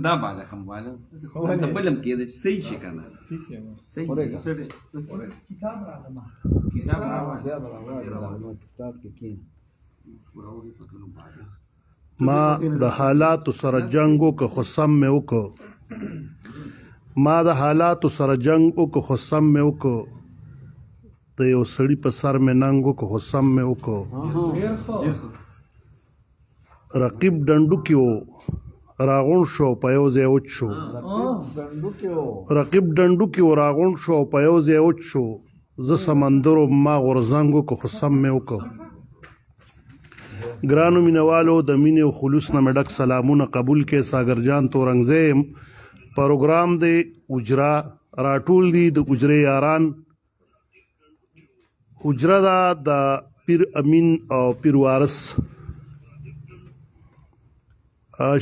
دا بالا کوم بالا دا بلم کې د صحیح شي کنه صحیح کتاب راغله کتاب کې کین ما د حالاتو سره جنگ وکړ خو سم مې وکړ. ما د حالاتو سره جنگ وکړ خو سم مې وکړ. د یو سړي په سر مې ننګ وکړ خو سم مې وکړ. رقیب ډنډوکی و راغونډ شو په یو ځای وچ شو. رقیب ډنډوکی و راغونډ شو په یو ځای وچ شو. زه سمندر وم ما غورځنګ وکړ خو سم مې وکړ. ګرانو مینوالو د مینې او خلوص نه مې ډک سلامونه قبول کې. ساګر جان تورنګزی یم. پروګرام دی اجرا راټول دي د اجرې یاران. اجره ده د پیر امین او پیر وارث.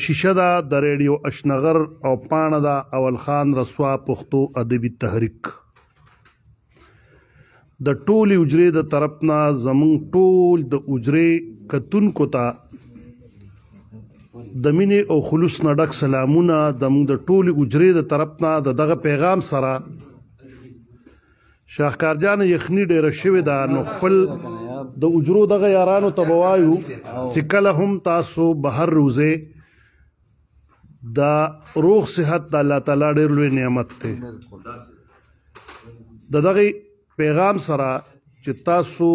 شیشه ده د ریډیو اشنغر او پاڼه ده اول خان رسوا پښتو ادبي تحریک. د ټولې اجرې د طرف نه زمونږ ټول د اجرې کتونکو ته د مینې او خلوص نه ډک سلامونه. د موږ د ټولې اجرې د طرف نه د دغه پیغام سره شاهکار جان یخني ډېره شوې ده، نو خپل د اجرو دغه یارانو ته به وایو چې کله هم تاسو بهر روزئ د روغ صحت د الله تعالی ډېر لوی نعمت دی. د دغه پیغام سره چې تاسو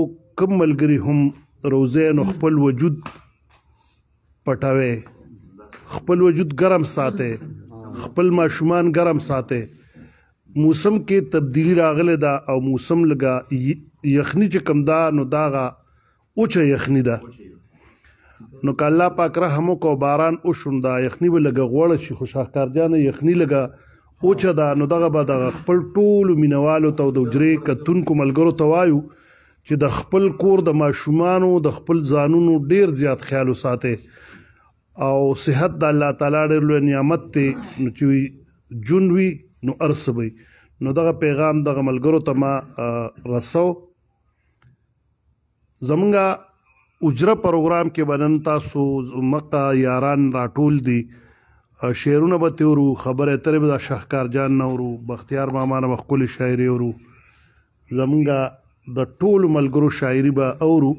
کم ملګري هم روزئ نو خپل وجود پټوي، خپل وجود ګرم ساتئ، خپل ماشومان ګرم ساتئ. موسم کې تبدیلی راغلې ده او موسم لږه یخني چې کوم ده نو داغه اوچه یخني ده. نو که الله پاک رحم وکړو باران وشو دا یخني به لږه غوړه شي، خو شاهکار جان یخني لږه اوچه ده. نو دغه به دغه خپل ټولو مینوالو ته او د حجرې کتونکو ملګرو ته وایو چې د خپل کور د ماشومانو د خپل ځانونو ډیر زیات خیال وساتئ. او صحت د الله تعالی ډېر لوی نعمت دی، نو چې ژوند وي نو هر څه به وي. نو دغه پیغام دغه ملګرو ته ما رسو. زمونږ اجره پروګرام کې به نن تاسو مکه یاران راټول دي، شعرونه به ترې اورو، خبرې اترې به د شاهکار جان نه اورو، بختیار ماما نه به ښکلې شاعري اورو، زمونږ د ټولو ملګرو شاعري به اورو.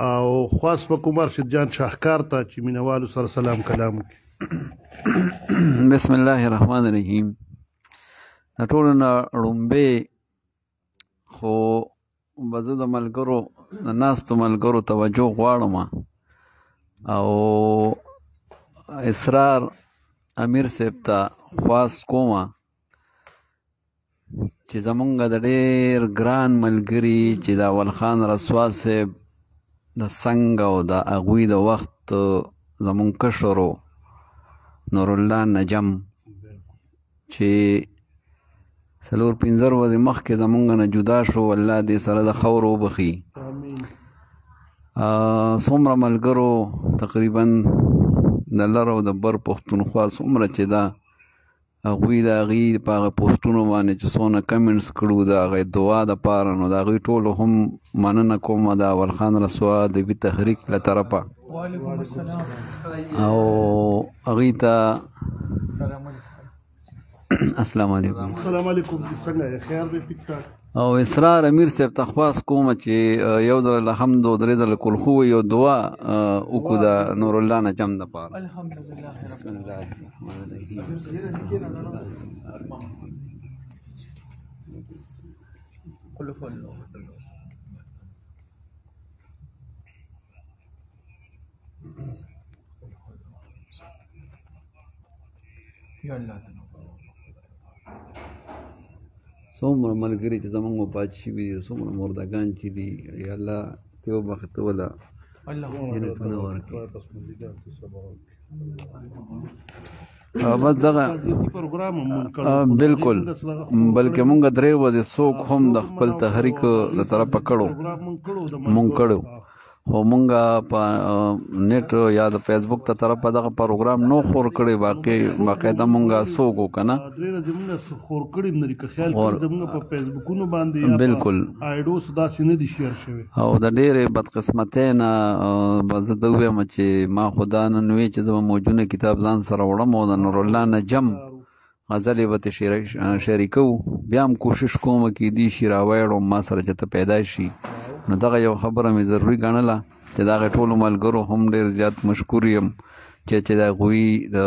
او خواست به کوم ارشد جان شاهکار ته چې مینوالو سره سلام کلام وکړي. بسم الله الرحمن الرحیم. د ټولو نه ړومبی خو به زه د ملګرو د ناستو ملګرو توجه غواړم او اسرار امیر صاحب ته خواست کوم چې زمونږ د ډېر ګران ملګري چې د اول خان رسوا صاحب د څنګ او د هغوی د وخت زمونږ کشر و نورالله نجم چې 4-5 ورځې مخکې زمونږ نه جدا شو، الله دې سره د خاورو وبخښي. څومره ملګرو تقریبا د لر او د بر پښتونخوا څومره چې ده هغوی د هغې په هغه پوسټونو باندې چې څونه کمنټس کړو د هغې دعا دپاره، نو د هغوی ټولو هم مننه کوم د اول خان رسوا ادبي تحریک له طرفه. او هغوی ته السلام علیکم. السلام علیکم. څنګه یې؟ خیر دی؟ ټیک ټاک. او اسرار امیر صاحب ته خواست کوم چې یو ځل الحمد او 3 ځله قل هو یو دعا وکړو د نورالله نجم دپاره. الحمدلله. بسم الله الرحمن الرحیم. قل هو الله. یا الله تعالی څومره ملګري چې زمونږ وفات شوي دي، څومره مردګان چې دي، یا الله ته وبخښه، ته وله جنتونه ورکړي. بس دغه بالکل، بلکې مونږ 3 ورځې څوک هم د خپل تحریک له طرفه کړو، مونږ کړو. خو مونږه په نت یا د فیسبوک ته طرفه دغه پروګرام نو خور کړی، باقي باقاعده مونږه سوګو کنه. درې ورځې مونږ څه خور کړي نه دي، که خیال کړي زمونږ په فیسبوکونو باندې یا بالکل آیډوس داسې نه دي شیر شوی. او د ډېرې بدقسمتۍ نه به زه ته ووایم چې ما خو دا نن وی چې زه به موجونه کتاب ځان سره وړم او د نورالله نجم غزلې به ترې شریکوو، بیا هم کوشش کوم کېدی شي راویړم ما سره چې ته پیدا شي. نو دغه یو خبره مې ضروري ګڼله چې د هغې ټولو ملګرو هم ډېر زیات مشکور یم چې د هغوی د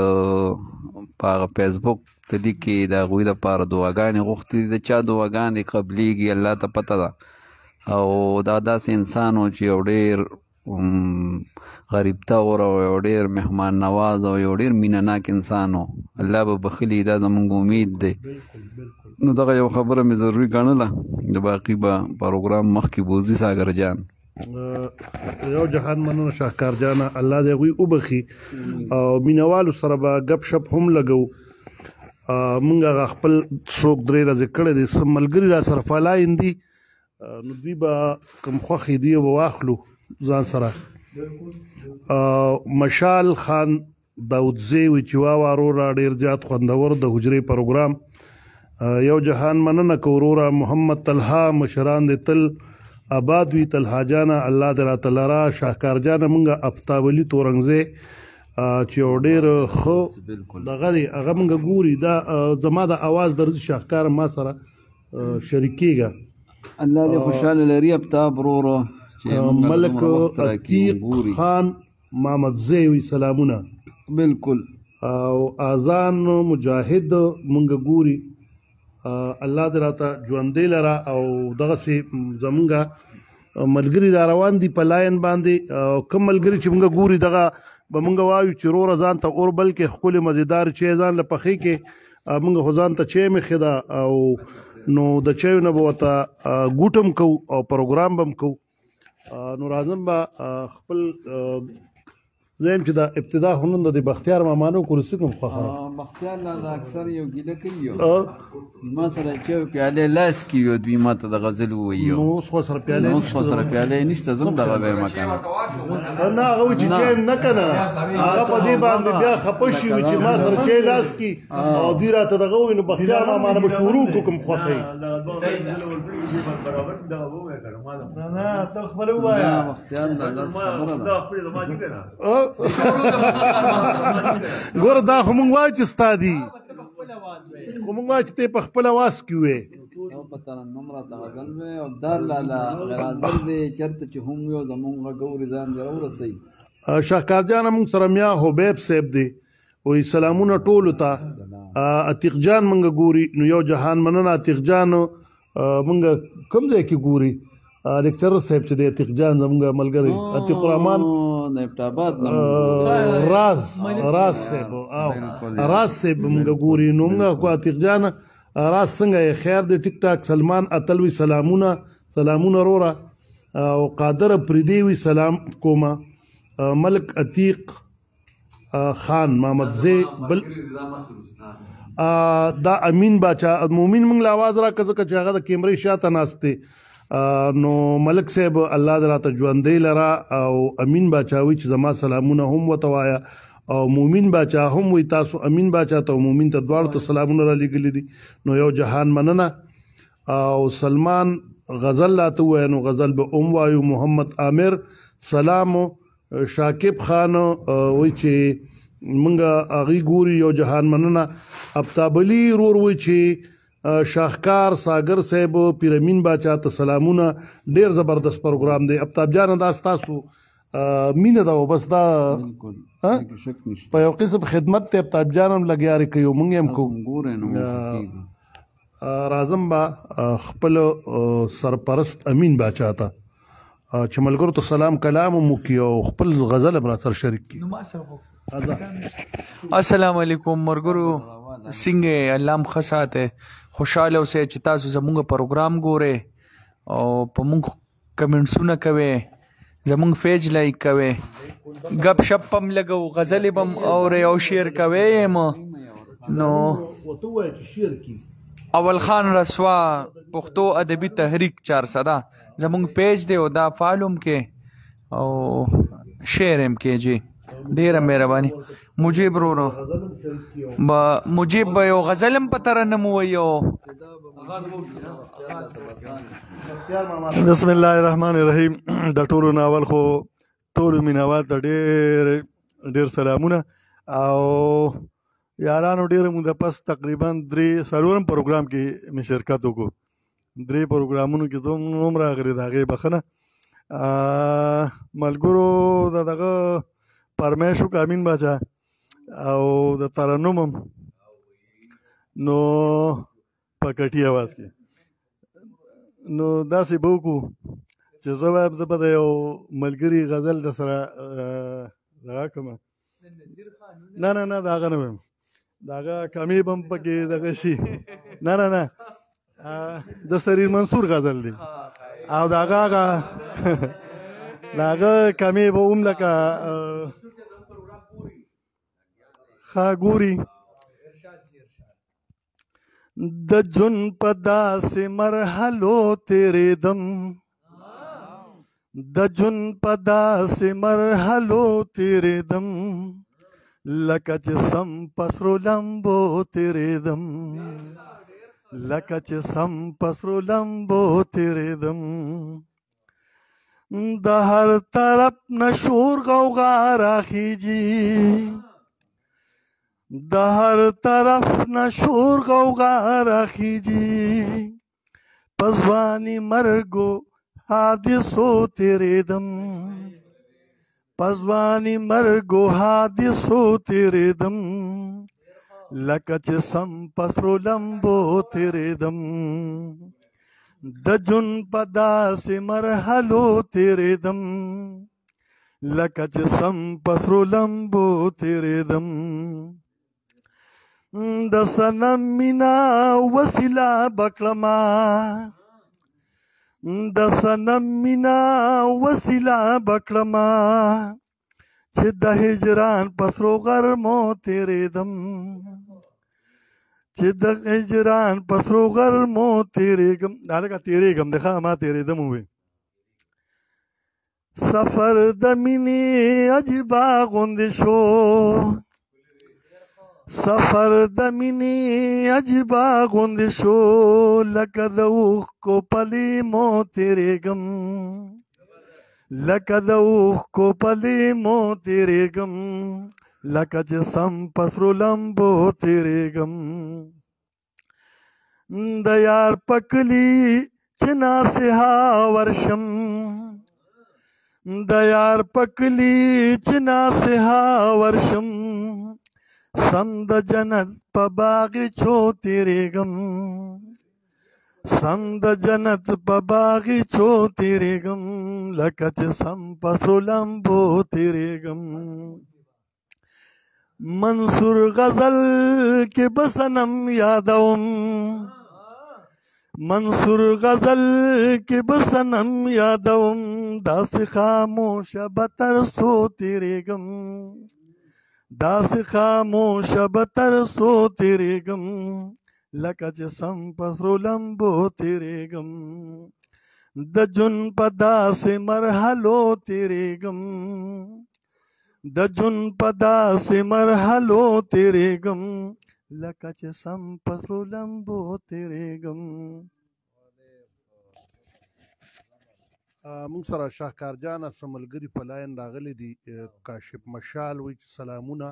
په هغه فیسبوک ته دي کې د هغوی دپاره دعاګانې غوښتې دي. د چا دعاګانې قبلېږي الله ته پته ده. او دا داسې انسان و چې یو ډېر غریب تور او یو ډېر مهمان نواز او یو ډېر مینه ناک انسان و. الله به بخښلي، دا زموږ امید دی. نو دغه یو خبره مې ضروري ګڼله، د باقي به پروګرام مخکې بوځي ساګر جان. یو جهان مننه شاهکار جانه، الله دې هغوی وبخښي. او مینوالو سره به ګپ شپ هم لګوو. مونږ هغه خپل څوک درې ورځې کړی دی، څه ملګري را سره فلاین دي، نو دوی به کوم خوښي دوی به واخلو ځان سره. مشال خان داودزی وی چې وا وروره ډېر زیات خوندور د حجرې پروګرام. یو جهان مننه کو وروره. محمد طلحه مشران دې تل آباد وي. طلحه جانه الله دې راته لره. شاهکار جانه مونږه افتاولي تورنګزی چې یو ډېر ښه دغه دی، هغه مونږ ګوري. دا زما د اواز درځي شاهکار ما سره شریکېږه. الله دې خوشحاله لري افتاب وروره. ملک عتیق خان محمدزی وی سلامونه. بالکل. او اذان مجاهد مونږ ګوري، الله دې راته ژوندی لره. او دغسې زمونږ ملګري را روان دي په لاین باندې. کوم ملګري چې مونږ ګوري دغه به مونږ وایو چې وروره ځان ته اور بل کې ښکلې مزیدار چای ځان له پخې کې. مونږ خو ځان ته چای مې ښې ده، او نو د چایو نه به ورته ګوټ هم کوو او پروګرام به هم کوو. نو راځم به خپل زه یم چې دا ابتدا خو نن د دې بختیار ماما نه وکړو، څه کوم خوښه ده؟ بختیار لا دا اکثر یو ګیله کوي، ما سره چې پیاله لاس کې یو دوی ما ته د غزل ووایي. نو اوس خو سره پیاله اوس خو سره پیاله نشته، زه هم دغه وایم که نه. نه هغه وایي چې چای نه که نه، هغه په دې باندې بیا خفه شي چې ما سره چای لاس کې او دوی راته دغه ووایي. نو بختیار ماما نه به شروع کړو کوم خوښه یې. نه ته خپله ووایه. بختیار لا لاس خبره ده. ګوره دا خو مونږ وایو چې ستا دي، خو مونږ وایو چې ته په خپل اواز کې وې. یو په ترنم راته غزل وې او دار لالا غزل دی، چېرته چې هم وي او زمونږ غږ اوري ځان دې راورسوي. شاهکار جانه مونږ سره میا حبیب صاحب دی، وایي سلامونه ټولو ته. عتیق جان مونږ ګوري، نو یو جهان مننه عتیق جان. مونږ کوم ځای کې ګوري؟ لیکچرر صاحب چې دی عتیق جان زمونږ ملګری عتیق الرحمان راز راز صاحب، او راز صاحب مونږ ګوري. نو مونږ کو عتیق جان راز څنګه یې؟ خیر دی ټیک ټاک. سلمان اتل وی سلامونه، سلامونه وروره. او قادر پریدی وی سلام کومه. ملک عتیق خان محمدزی بل دا امین باچا مومن مونږ له اواز راکړه ځکه چې هغه د کیمرې شاته ناست دی. نو ملک صاحب الله دې راته ژوندی لره. او امین باچا وی چې زما سلامونه هم ورته وایه، او مومن باچا هم وی تاسو امین باچا ته او مومن ته دواړو ته سلامونه را لېږلي دي. نو یو جهان مننه. او سلمان غزل راته ووایه، نو غزل به هم وایو. محمد عامر سلام. شاکب خان وی چې مونږ هغې ګوري، یو جهان مننه. افتابلي ورور وی چې شاهکار ساګر صاحب پیرمین باچا ته سلامونه، ډیر زبردست پروګرام دی. افتاب جان دا ستاسو مینه ده، بس دا په یو قسم خدمت ته افتاب جان هم لګیاري کوي، مونږ هم کوو. راځم به خپل سرپرست امین باچا ته چې ملګرو ته سلام کلام هم وکړي او خپل غزل هم راسره شریک کړي. السلام علیکم مرګرو، څنګه الله مو ښه ساته، خوشحاله اوسئ چې تاسو زموږ پروګرام ګورئ او په موږ کمنټسونه کوئ، زموږ پیج لایک کوئ، ګپ شپ هم لګو، غزلې به هم اورئ او شیر کوئ یې مو. نو اول خان رسوا پښتو ادبي تحریک 400 زموږ پیج دی او دا فالو هم کې. او شعر هم کې جی. ډیره مهرباني مجیب ورورو. با مجیب به یو غزل هم په ترنم ووایو. بسم الله الرحمن الرحیم. د ټولو ناول خو ټولو مینوال ته ډېر ډېر سلامونه او یارانو. ډېره موده پس تقریبا درې څلورم پروګرام کې مې شرکت وکړو. درې پروګرامونو کې زه هم راغلی، د هغې بخښنه. ملګرو د دغه فرمایش وکړه امین باچا او د ترنم هم نو په کټي اواز کې، نو داسې به وکړو چې زه وایم، زه به د یو ملګري غزل د سره دغه کوم. نه نه نه، د هغه نه وایم، د هغه کمې به هم پکې دغه شي. نه نه نه، د سریر منصور غزل دی او د هغه هغه د هغه کمې به هم لکه ښه ګوري. د جون په داسې مرحلو تېرېدم، د جون په داسې مرحلو تېرېدم، لکه چې سم په سرو لمبو تېرېدم، لکه چې سم په سرو لمبو تېرېدم. د هر طرف نه شور غوغا راخیږي، د هر طرف نه شور غوغا راخیږي، په ځواني مرګو حادثو تېرېدم، په ځواني مرګو حادثو تېرېدم، لکه چې سم په سرو لمبو تېرېدم. د جون په داسې مرحلو تېرېدم، لکه چې سم په سرو لمبو تېرېدم. د صنم مینا وسیله بکړما، د صنم مینا وسیله بکړما، چې د هجران په سرو غرمو تېرېدم، چې د هجران په سرو غرمو تېرېږم. هلکه تېرېږم دی، ښه ما تېرېدم ووې. سفر د مینې عجیبه غوندې شو، سفر د مینې عجیبه غوندې شو، لکه د اوښکو په لیمو تېرېږم، لکه د اوښکو په لیمو تېرېږم، لکه چې سم په سرو لمبو تېرېږم. د یار په کلي چې ناصحه ورشم، د یار په کلي چې ناصحه ورشم، سم د جنت په باغچو تېرېږم، سم د جنت په باغچو تېرېږم، لکه چې سم په سرو لمبو تېرېږم. منصور غزل کې به صنم یادوم، منصور غزل کې به صنم یادوم، داسې خاموشه به تر څو تېرېږم، داسې خاموشه به تر څو تېرېږم، لکه چې سم په سرو لمبو تېرېږم. د جون په داسې مرحلو تېرېږم، د جون په داسې مرحلو تېرېږم، لکه چې سم په سرو لمبو تېرېږم. موږ سره شاهکار جان څه ملګري په لاین راغلي دي. کاشف مشال وایي چې سلامونه،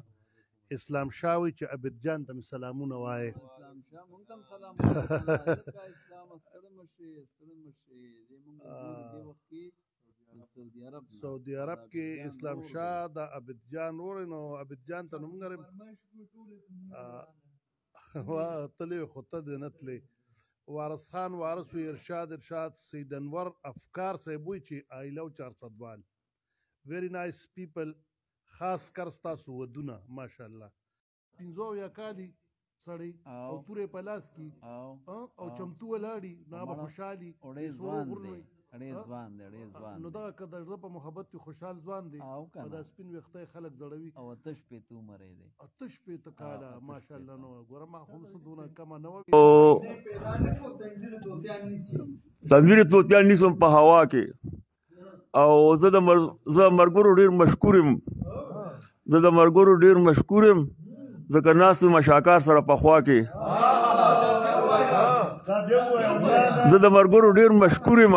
اسلام شاه وایي چې عابد جان ته مې سلامونه وایې. اسلام شاه مونږ ته هم سلام وایه. اسلام ستړی مه شې، ستړی مه شې. دې مونږ ګورو دې وخت کې سعودي عرب نه. سعودي عرب کې اسلام شاه د عابد جان ورور، نو عابد جان ته نو مونږ وا تلې خو ته دې نه تلې. وارث خان وارث وی ارشاد ارشاد سید انور افکار صاحب وی چې آی لو چارسدوال، ویری نایس پیپل، خاص کر ستاسو ودونه ماشاءالله. 75 کالي سړی او تورې په لاس کې او چمتو ولاړي، نو هغه به خوشحالي. او ډېر ځوان دی، ډېر ځوان دی، ډېر ځوان. نو دغه که د زړه په محبت کې خوشحال ځوان دی او که او دا نه سپین ویښته یې خلک ځړوي. او 68 عمر یې دی. 68 کاله ماشاءالله. نو ګوره ما خو هم څه دونه کمه نه وه. تنظیر طوطیان نیسم په هوا کې. او زه د زه مرګرو ډیر مشکور یم، زه د مرګرو ډیر مشکور یم، ځکه ناست یم شاکار سره په خوا کې. زه د مرګرو ډیر مشکور یم،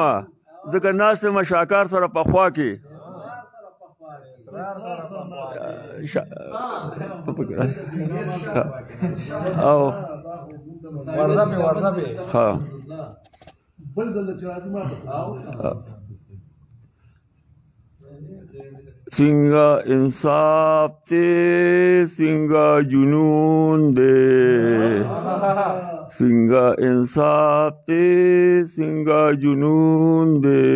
ځکه ناست یم شاکار سره په خوا کې. او ها څنګه انصاف دی، څنګه جنون دی، څنګه انصاف دی، څنګه جنون دی،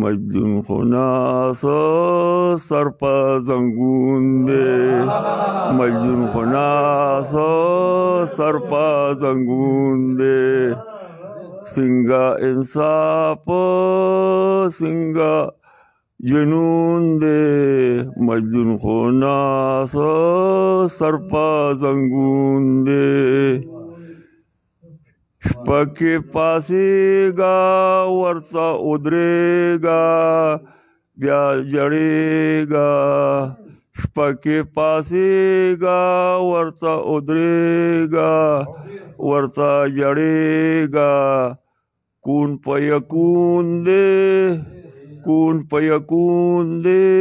مجنون خو ناس سر په زنګون دی، مجنون خو ناس سر په زنګون دی، څنګه انصاف څنګه جنون دی، مجنون خو ناس سر په زنګون دی. شپه کې پاڅېږه ورته ودرېږه بیا ژړېږه، شپه کې پاڅېږه ورته ودرېږه ورته ژړېږه، کون په یکون دی، کون په یکون دی،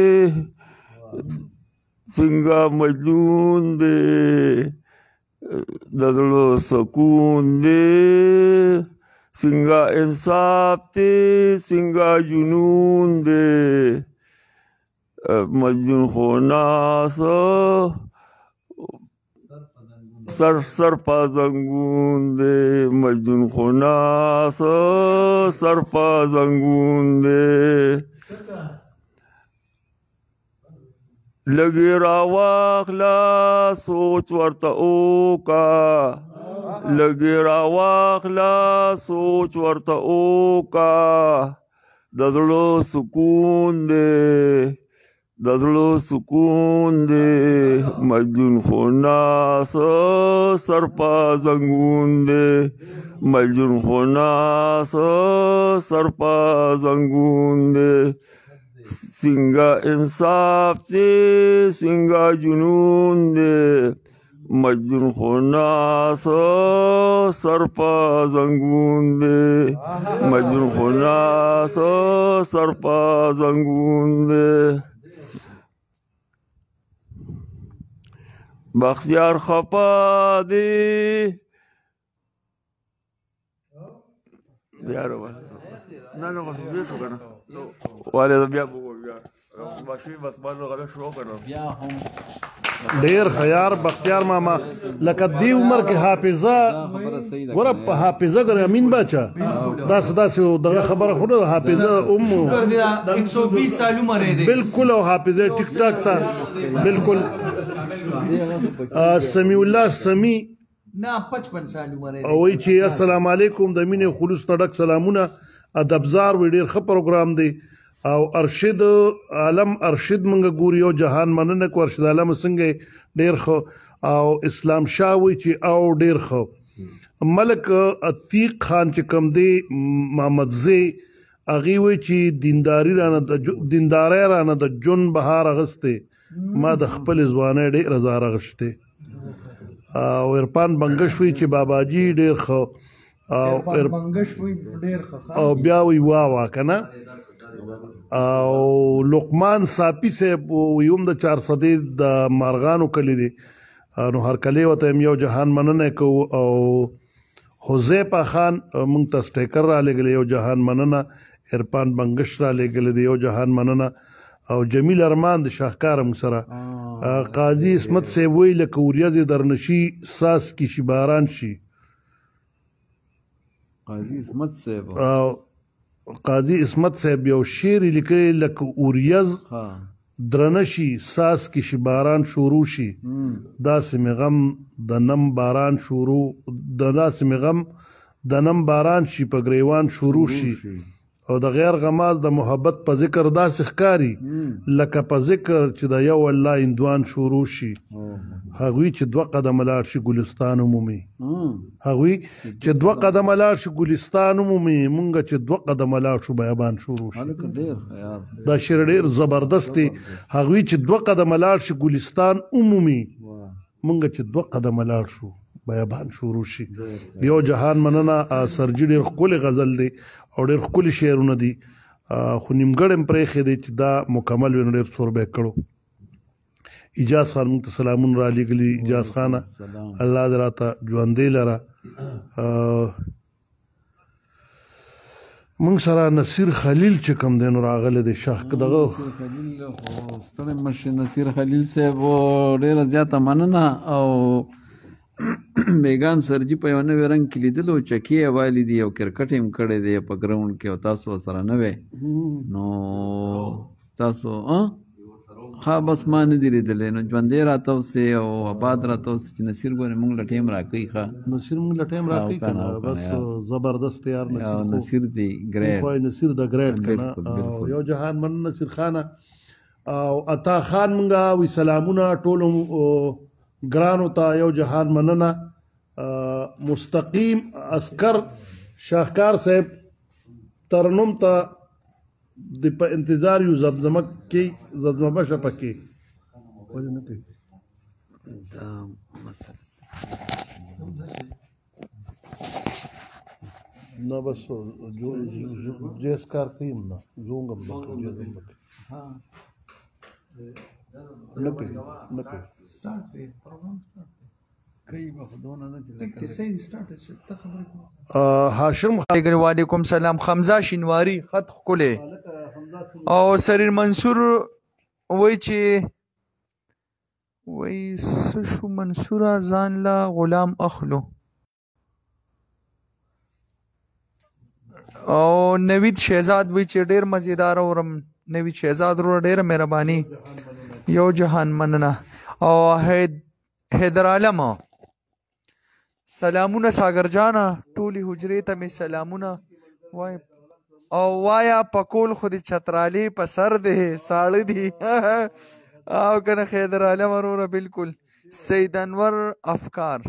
څنګه مجنون دی، د زړه سکون دی، څنګه انصاف دی، څنګه جنون دی، مجنون خو ناس سر سر په زنګون دی، مجنون خو ناس سر په زنګون دی. لږې راواخله سوچ ورته وکا، لږې راواخله سوچ ورته وکا، د زړه سکون دی، د زړه سکون دی، مجنون خو ناس سر په زنګون دی، مجنون خو ناس سر په زنګون دی، څنګه انصاف دی، څنګه جنون دی، مجنون خو ناس سر په زنګون دی، مجنون خو ناس سر په زنګون دی. بختیار خپه دی بیا نه نه بس دې شو کنه والے بیا بیا ماشي بس باندې غلط شو کنه. بیا هم ډیر خیار بختیار ماما، لکه دی عمر کې حافظه ګوره په حافظه ګره امین باچا داسې داسې دغه خبره خو نه، حافظه شکر دی 120 سال عمر دی بالکل، او حافظه ټیک ټاک تا بالکل. سمیع الله سمیع نه 55 سال عمر دی او وایي چې السلام علیکم، د مینې خلوص نه ډک سلامونه، ادبزار وی ډیر ښه پروګرام دی. او ارشد عالم ارشد مونږ ګوري او جهان مننه کو ارشد عالم څنګه ډیر ښه. او اسلام شاه وی چې او ډیر ښه. ملک عتیق خان چې کم دی محمد زی هغې وی چې دینداري رانه دیندارۍ رانه د جون بهار اغستې، ما د خپلې ځوانۍ ډېره زار اغشتې. او عرفان بنګش وی چې باباجي ډیر ښه، او او بیا وی وا وا کنه. او لقمان ساپي صاحب وی هم د چارسدې د مارغانو کلی دی، نو هرکلی ورته هم یو جهان مننه کوو. او حذیفه خان موږ ته سټیکر را لېږلی، یو جهان مننه. عرفان بنګش را لېږلی دی، یو جهان مننه. او جمیل ارمان د شاهکار موږ سره. قاضي عصمت صاحب وایي لکه وریځې درنشي څاڅکي شي باران شي. قاضي عصمت صاحب، قاضي عصمت صاحب یو شعر یې لیکلی لکه وریځ درنه شي څاڅکي شي باران شروع شي، داسې مې غم د نم باران شروع، د داسې مې غم د نم باران شي په ګریوان شروع شي. او د غیر غماز د محبت په ذکر داسې ښکاري لکه په ذکر چې د یو الله اندوان شروع شي. هغوی چې دوه قدمه لاړ شي ګلستان ومومي، هغوی چې دوه قدمه لاړ شي ګلستان ومومي، مونږ چې دوه قدمه لاړ شو بیابان شروع شي. دا شعر ډېر زبردست دی. هغوی چې دوه قدمه لاړ شي ګلستان ومومي، مونږ چې دوه قدمه لاړ شو بیابان شروع شي. یو جهان مننه سرجي، ډېر ښکلی غزل دی او ډېر ښکلي شعرونه دي، خو نیمګړی هم پرېښی دی چې دا مکمل وي نو ډېر څور به یې کړو. اجاز خان موږ ته سلامونه رالیږلي. اجاز خانه الله دې راته ژوندی لره. موږ سره نصیر خلیل چې کوم دی نو راغلی دی شاه دغه نصیر خلیل، خو ستړی مه شې نصیر خلیل صاحب، ډېره زیاته مننه. او بیګام سرجي په یو نوي رنګ کې لیدلو، چکې یې والي دي او کرکټ یې هم کړی دی په ګراونډ کې، او تاسو ورسره نه وی نو تاسو ښه بس ما نه دی لیدلی. نو ژوندی راته اوسې او آباد راته اوسې چې نصیر ګورې موږ له ټیم راکوي. ښه نصیر موږ له ټیم راکوي که نه، بس زبردست یار نصیر. نصیر دی ګریډ، نصیر د ګریډ که نه. یو جهان مننه نصیر خانه. او عطا خان مونږ وی سلامونه ټولو ګرانو ته، یو جهان مننه. مستقیم عسکر شاهکار صاحب ترنم ته د په انتظار یو، زمزمه کې زمزمه شه پکې ولې نه کوي؟ دا مسله نه، بس جیس کار کوي نه، زونګ هم نه کوي، جیس هم نه کوي، نه کوي، نه کوي. سٹارټ دی پروګرام، سٹارټ کوي به خو دونه نه چې لکه صحیح سٹارټ چې ته خبرې کوه. هاشم. وعلیکم سلام حمزه شینواری، خط ښکلی. او سریر منصور وای چې وای څه شو منصوره ځان له غلام اخلو. او نوید شهزاد وای چې ډیر مزیدار اورم. نوید شهزاد وروره ډیره مهرباني، یو جهان مننه. او حیدر عالم سلامونه ساګر جانه، ټولي حجرې ته مې سلامونه وای. او وایا پکول خو دې چترالي په سر دی ساړه دي او کنه حیدر عالم وروره بالکل. سید انور افکار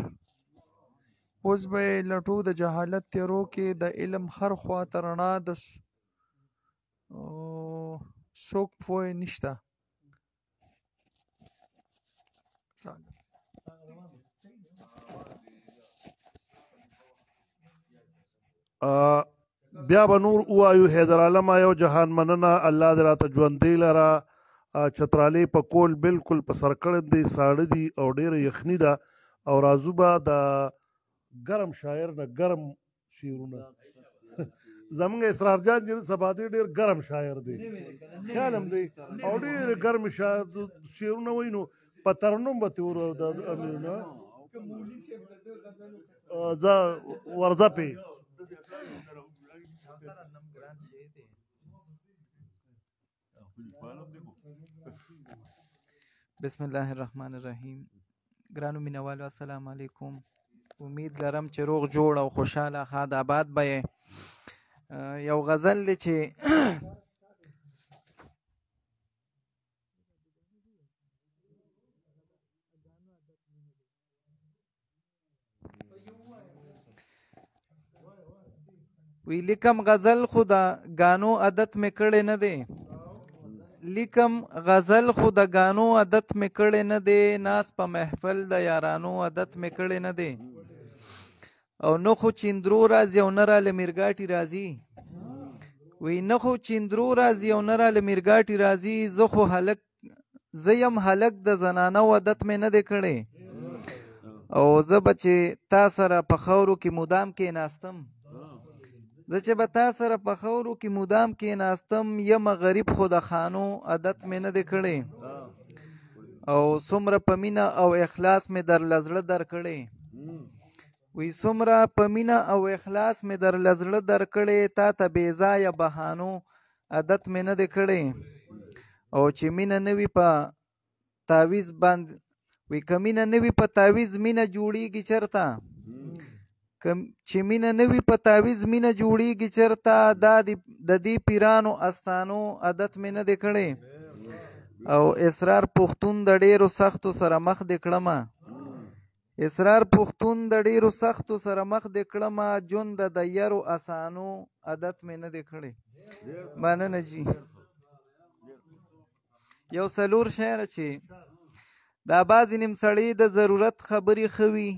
اوس به یې لټو د جهالت تیرو کې د علم هر خوا ته رڼا د څوک پوه نشته. بیا به نور ووایو. حیدر عالم یو جهان مننه، الله دې راته ژوندی لره. چترالې په کول بالکل په سر کړی دی، ساړه دي او ډېره یخني ده. او راځو به د ګرم شاعر نه ګرم شعرونه. زمونږ اسرار جان چې سبا دی ډېر ګرم شاعر دی، خیال هم دی، او ډېر ګرم شعرونه وایي، نو په ترنم به ترې ور د امیر نه ځه ورځه پې. بسم الله الرحمن الرحیم. ګرانو مینوالو السلام علیکم. امید لرم چې روغ جوړ او خوشحاله ښاد آباد به یې. یو غزل دی چې وی لیکم غزل خو د غانو عادت مې کړی نه دی، لیکم غزل خو د غانو عادت مې کړی نه دی، ناس په محفل د یارانو عادت مې کړی نه دی. او نه خو چیندرو راځي او نه را له میرګاټي راځي، وی نه خو چیندرو راځي او نه را له میرګاټي راځي، زه خو هلک زه یم هلک د زنانو عادت مې نه دی کړی. او زه به چې تا سره په خاورو کې مدام کېناستم، زه چې به تا سره په خاورو کې مدام کېناستم، یم غریب خو د خانو عادت مې نه دی کړی. او څومره په مینه او اخلاص مې در له زړه درکړی، وی څومره په مینه او اخلاص مې در له زړه درکړی، تا ته بې ځایه بهانو عادت مې نه دی کړی. او چې مینه نه وي په تعویذ باندې، وی که مینه نه وي په تعویذ مینه جوړیږي چرته، چې مینه نه وي په تعویذ مینه جوړیږي چرته، دا د دې پیرانو استانو عادت مې نه دی کړی. او اسرار پښتون د ډیرو سختو سره مخ دی کړمه، اسرار پښتون د ډیرو سختو سره مخ دی کړمه، ژوند د یارو اسانو عادت مې نه دی کړی. مننه جی. یو څلور شعر چې دا بعضې نیم سړی د ضرورت خبرې ښه وي،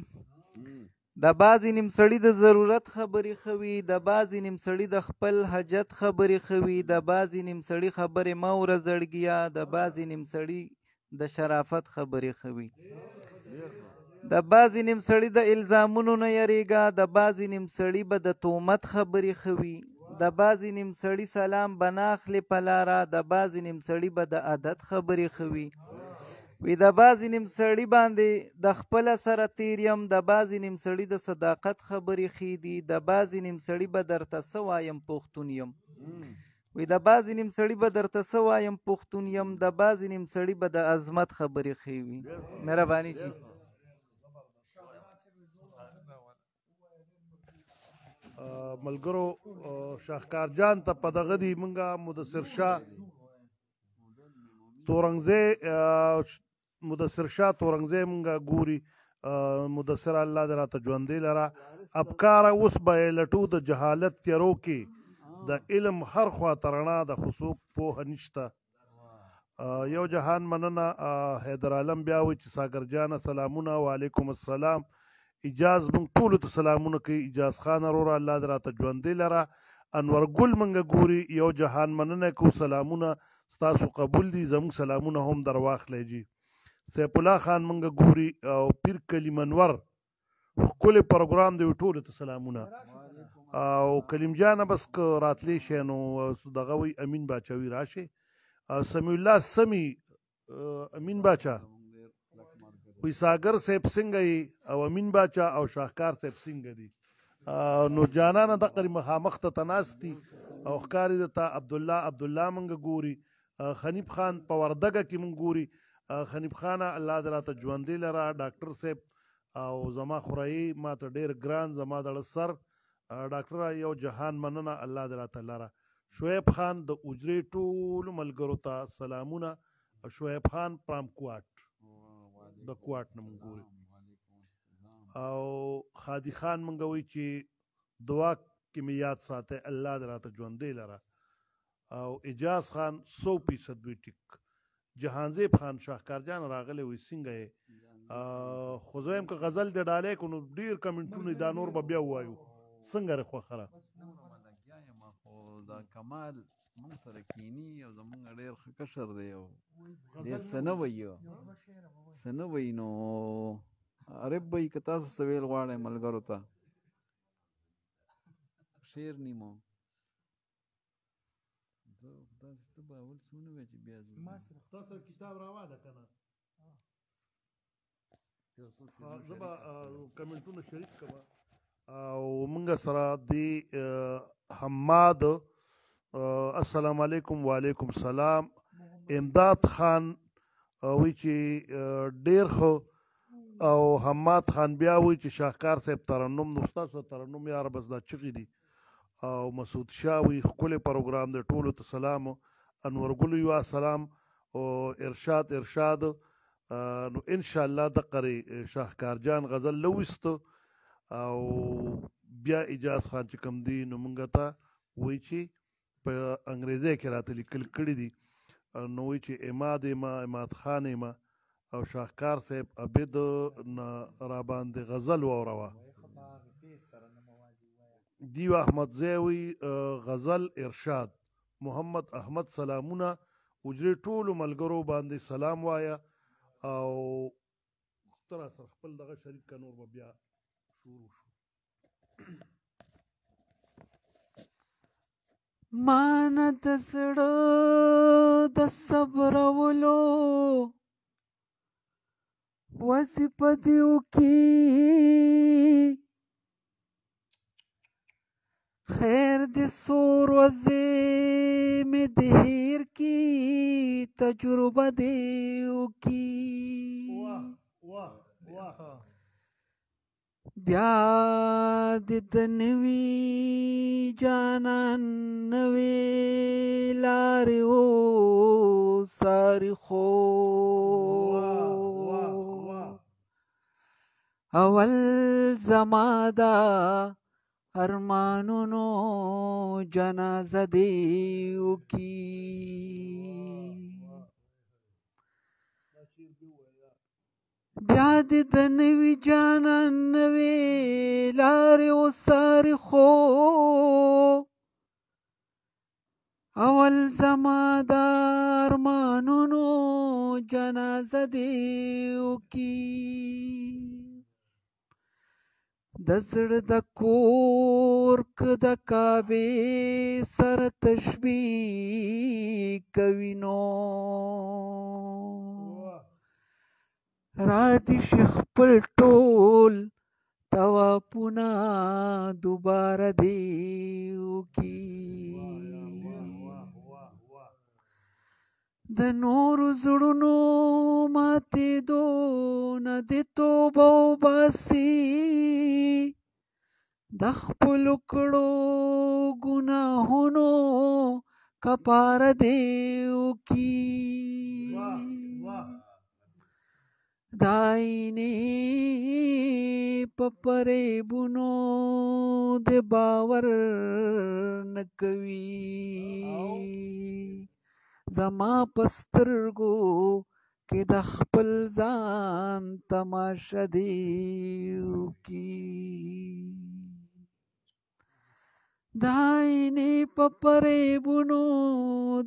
د بعضې نیم سړي د ضرورت خبرې ښه وي، د بعضې نیم سړي د خپل حاجت خبرې ښه وي، د بعضې نیم سړي خبرې مه اوره زړګیه، د بعضې نیم سړي د شرافت خبرې ښه وي، د بعضې نیم سړي د الزامونو نه یریږه، د بعضې نیم سړي به د تومت خبرې ښه وي، د بعضې نیم سړي سلام به نه اخلې په لاره، د بعضې نیم سړي به د عادت خبرې ښه وي. وی د بعضې نیم سړي باندې د خپله سره تیر یم، د بعضې نیم سړي د صداقت خبرې ښې دي، د بعضې نیم سړي به درته څه وایم پښتون یم. وی د بعضې نیم سړي به درته څه وایم پښتون یم، د بعضې نیم سړي به د عظمت خبرې ښې وي. مهرباني جی. ملګرو شاهکار جان ته په دغه دی مونږه مدثر شاه تورنګزی، مدثر شاه تورنګزی مونږه ګوري. مدثر الله دې راته ژوندی لره. افکار اوس به یې لټو د جهالت تیارو کې، د علم هر خوا ته رڼا د خو څوک پوهه نشته. یو جهان مننه. حیدر عالم بیا وایي چې ساګر جانه سلامونه. وعلیکم السلام. اجاز مونږ ټولو ته سلامونه کوي. اجاز خان وروره الله دې راته ژوندی لره. انور ګل مونږ ګوري. یو جهان مننه کو، سلامونه ستاسو قبول دي، زموږ سلامونه هم درواخلئ جی. سیف الله خان مونږ ګوري او پیر کلیم انور ښکلی پروګرام دی، ټولو ته سلامونه. او کلیم جانه بس که راتلی شی نو دغه وی امین باچا وی راشي. سمیع الله سمی امین باچا وی ساګر صاحب څنګه یې، او امین باچا او شاهکار صاحب څنګه دي؟ نو جانانه دقه مخامخ ته تناستي او ښکاري درته. عبدالله عبدالله مونږ ګوري. خنیف خان په وردګه کې مونږ ګوري. خنیف خانه الله دې راته ژوندی لره. ډاکټر صاحب او زما خورایي ما ته ډېر ګران، زما د سر ډاکټر، یو جهان مننه، الله دې راته لره. شعیب خان د اجرې ټولو ملګرو ته سلامونه. شعیب خان پرام کوټ، د کوټ نه مونږ ګوري. او خادي خان مونږ وایي چې دعا کې مې یاد ساته، الله دې راته ژوندی لره. او اجاز خان 100% وی ټیک. جهانزیب خان شاهکار جان راغلی وي څنګه یې؟ خو زه وایم که غزل دې ډالۍ کړو نو ډېر کمنټونه دا نور به بیا ووایو. څنګه لرې خوښه را؟ خو دا کمال مونږ سره کینی او زمونږ ډېر ښه کشر دی او ډېر څه نه وایي، څه نه وایي. نو عارف بھائی که تاسو څه ویل غواړئ ملګرو ته، شعر نیمو زه داسې ته به اول څه ونه وایې چې بیا زه ما سره کتاب راواله که نه؟ زه به کمنټونه شریک کړم. او مونږ سره دی حماد، السلام علیکم. وعلیکم سلام. امداد خان وی چې ډیر ښه. او حماد خان بیا وی چې شاهکار صاحب ترنم، نو ستاسو ترنم یاره بس دا چغې دي. او مسعود شاه وی ښکلی پروګرام دی، ټولو ته سلام. انور ګل یو سلام. او ارشاد ارشاد، نو ان شاء الله دقرې شاهکار جان غزل لويست. او بیا اجاز خان چې کوم دی نو مونږ ته وایي چې په انګریزۍ کې راته لیکل کړي دي، نو وایي چې اماد ما اماد خان ما او شاهکار صاحب عبد نه را باندې غزل واوروه. دیو احمد زی غزل ارشاد. محمد احمد سلامونه. اجرې ټولو ملګرو باندې سلام وایا. او تر سره خپل دغه شریک که نور به بیا شروع شو. مانه د زړه د صبرولو وظیفه دې وکي، خیر دې څو ورځې مې دې هېر کي، تجربه دې وکي. واه واه واه. بیا دې د نوي جانان نوې لارې وڅاري خو اول زما د ارمانونو جنازه دې وکي. بیا دې د نوي جانان نوې لارې وڅاري خو اول زما د ارمانونو جنازه دې وکي. د زړه د کور که د کعبې سره تشبیه کوي نو را دي شي خپل ټول طوافونه دوباره دې وکي. د نورو زړونو ماتېدو نه دې توبه وباسي، د خپلو کړو ګناهونو کفاره دې وکي. د آیینې په فریبونو دې باور نه کوي، زما په سترګو کې د خپل ځان تماشه دې وکي. د آیینې په فریبونو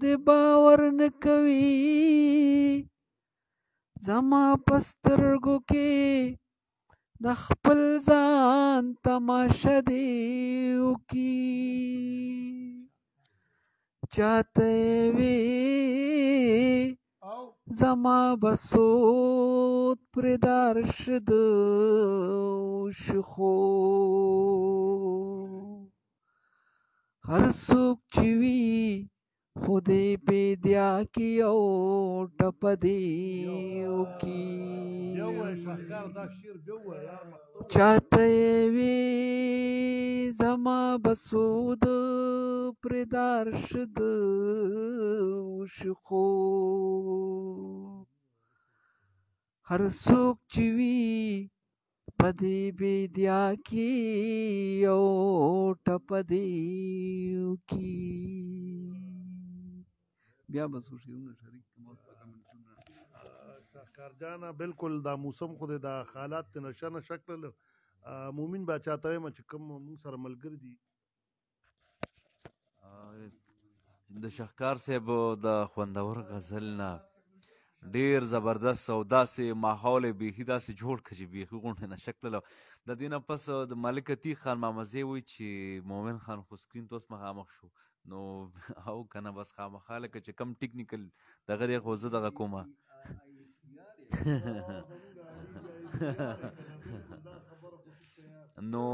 دې باور نه کوي، زما په سترګو کې د خپل ځان تماشه دې وکي. چاته یې وي زما به سود پرې دار شد وشي خو هر څوک چې وي خو دې بېدیا کې یو ټپه دې وکي. چاته یې وي زما به سود پرې دار شد وشي خو هر څوک چې وي په دې بېدیا کې یو ټپه دې وکي. بیا به څو شعرونه شریک کړم اوس به کمنټونه. شهکار جانه بالکل دا موسم خو دا حالات ته نشه نشه کړل. مومن باچا ته وایم چې کوم موږ سره ملګري دي. د شهکار صاحب د خوندور غزل نه ډیر زبردست او داسې ماحول یې بیخي داسې جوړ کړ چې بیخي غونډې نشه کړله. د دې نه پس د ملک عتیق خان مامزی وایي چې مومن خان خو سکرین ته اوس مخامخ شو نو او که نه بس خامخا لکه چې کم ټیکنیکل دغه دی خو زه دغه کومه. نو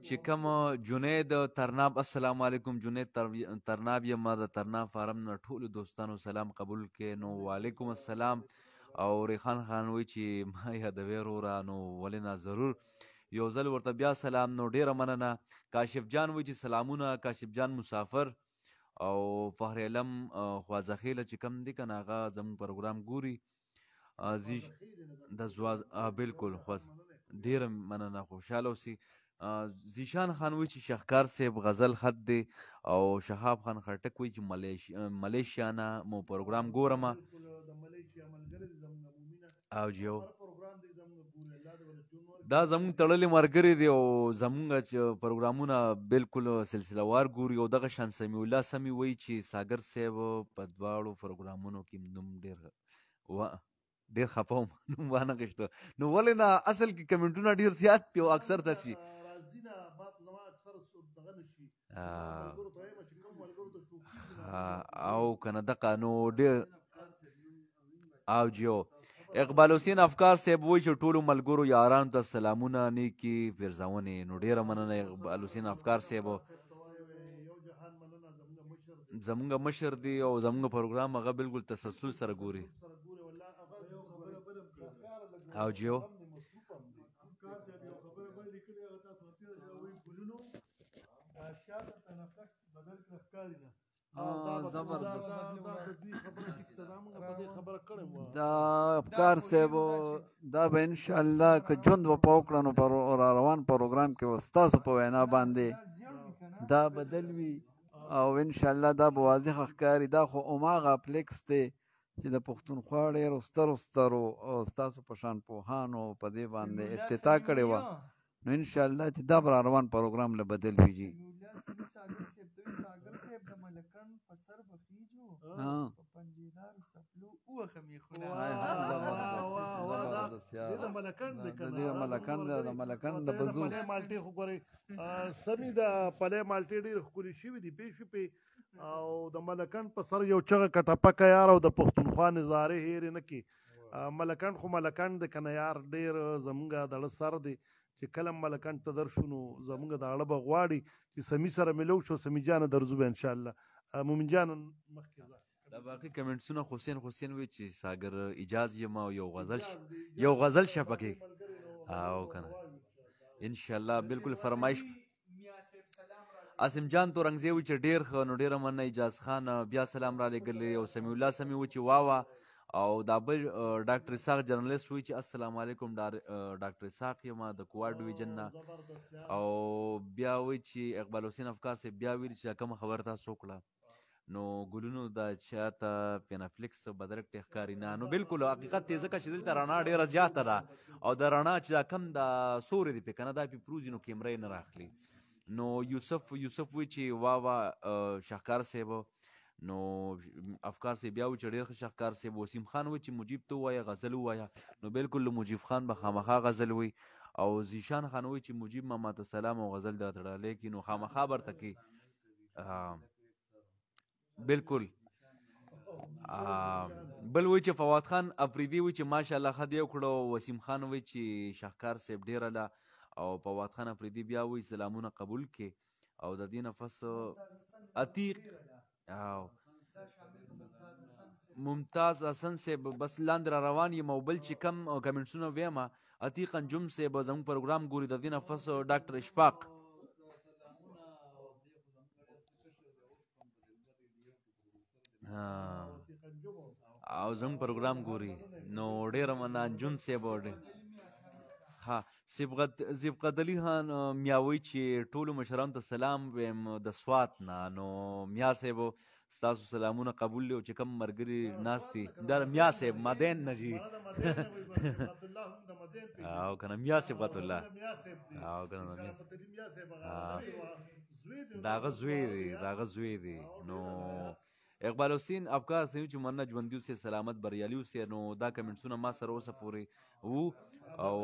چې کوم جنید ترناب، السلام علیکم جنید ترناب یم، د ترناب فارم نه ټولو دوستانو سلام قبول کې. نو وعلیکم السلام. او ریخان خان وایي چې ما یادوې وروره، نو ولې نه، ضرور یو ځل ورته بیا سلام. نو ډیره مننه. کاشف جان وایي چې سلامونه، کاشف جان مسافر او فخر علم خوازه خېله چې کم دی که نه هغه زموږ پروګرام ګوري. د زواز بالکل خواز ډیره مننه، خوشحاله اوسې. زیشان خان وایي چې شهکار صاحب غزل خط دی، او شهاب خان خټک وایي چې ملیشیا نه مو پروګرام ګورم. او جیو دا زموږ تړلې مرګري دی او زموږ چې پروګرامونه بالکل سلسله وار ګوري. او دغه شان سمیع الله سمیع وایي چې ساګر صاحب په دواړو پروګرامونو کې نوم ډیر ډیر خفه وم نوم وانه غشته. نو ولې نه، اصل کې کمنټونه ډیر زیات دي او اکثر تاسو او کنه دغه نو ډیر. او جیو اقبال حسین افکار صاحب وایي چې ټولو ملګرو یارانو ته سلامونه، نیکي پیرزونې. نو ډیره مننه اقبال حسین افکار صاحب، زمونږ مشر دی او زمونږ پروګرام هغه بالکل تسلسل سره ګوري. او جیو زبردست. دا افکار صاحب، دا به ان شاء الله که ژوند وپا وکړه نو پر روان پروګرام کې ستاسو په وینا باندې دا بدل وي، او ان شاء الله دا به واضح ښکاري. دا خو هماغه فلیکس دی چې د پښتونخوا ډېرو سترو سترو او ستاسو په شان پوهانو په دې باندې افتتاح کړې وه، نو ان شاء الله چې دا به را روان پروګرام له بدل وي جي. د ملکند د بزو مالټې خو ګورئ سمې، د پلې مالټې ډېرې ښکلې شوې دي پېښې پې، او د ملکند په سر یو چغه کټپکه یار، او د پښتونخوا نظارې هېرې نه کې. ملکند خو ملکند دی که نه یار، ډېر زمونږ د زړه سر دی چې کله ملکند ته درشو نو زمونږ د اړه به غواړي چې سمي سره ملو شو. سمي جانه درځو به انشاءالله. مومن جان مخکې ځه. دا باقي کمنټسونه حسین حسین وی چې ساګر اجاز یم او یو غزل یو غزل شپکې او کنه ان شاء الله بالکل فرمایش. عاصم جان تورنګزی و چې ډیر ښه، نو ډیره مننه. اجاز خان بیا سلام را لېږلی، او سمیع الله سمیع و چې وا وا، او دا بل ډاکټر اسحاق جرنلست وی چې السلام علیکم، ډاکټر اسحاق یم د کوواډ ډویژن نه، او بیا وی چې اقبال حسین افکار صاحب بیا ویل چې کومه خبره تاسو وکړه نو ګلونو دا چاته پینافلیکس بدرک ټیخ ښکاري نه، نو بالکل حقیقت دی، ځکه چې دلته رڼا ډیره زیاته ده او د رڼا چې دا کم د سورې دی پې کنه دا پې پروزي نو کیمره یې نه راخلي. نو یوسف یوسف وی چې وا وا شهکار صاحب، نو افکار صاحب بیا و چې ډېر ښه شهکار صاحب. وسیم خان وی چې مجیب ته ووایه غزل ووایه، نو بالکل مجیب خان به خامخا غزل وي. او زیشان خان وی چې مجیب ماما ته سلام او غزل درته ډالۍ کړي، نو خامخا برته کې بالکل. بل وی چې فواد خان افریدي وی چې ماشاءالله ښه دی وکړو. وسیم خان وی چې شهکار صاحب ډېره له، او فواد خان افریدي بیا وی سلامونه قبول کې. او د دې نفس عتیق او ممتاز حسن صاحب بس لاندې را روان یم، او بل چې کم کمنټسونه وایم. عتیق انجم صاحب زموږ پروګرام ګوري. د دې نفس ډاکټر اشفاق او زموږ پروګرام ګوري، نو ډېره مننه انجم صاحب. ها سبغت علي خان میا وایي چې ټولو مشرانو ته سلام ویم د سوات نه، نو میا صاحب ستاسو سلامونه قبول دي، او چې کوم ملګري ناست دي دا میا صاحب مدین نه جي او که نه میا صبغت الله او که نه د هغه زوی دی، د هغه زوی دی. نو اقبال حسین افکار سیو چې مننه، ژوندي اوسې، سلامت بریالي اوسې. نو دا کمنټسونه ما سره اوسه پورې وو. او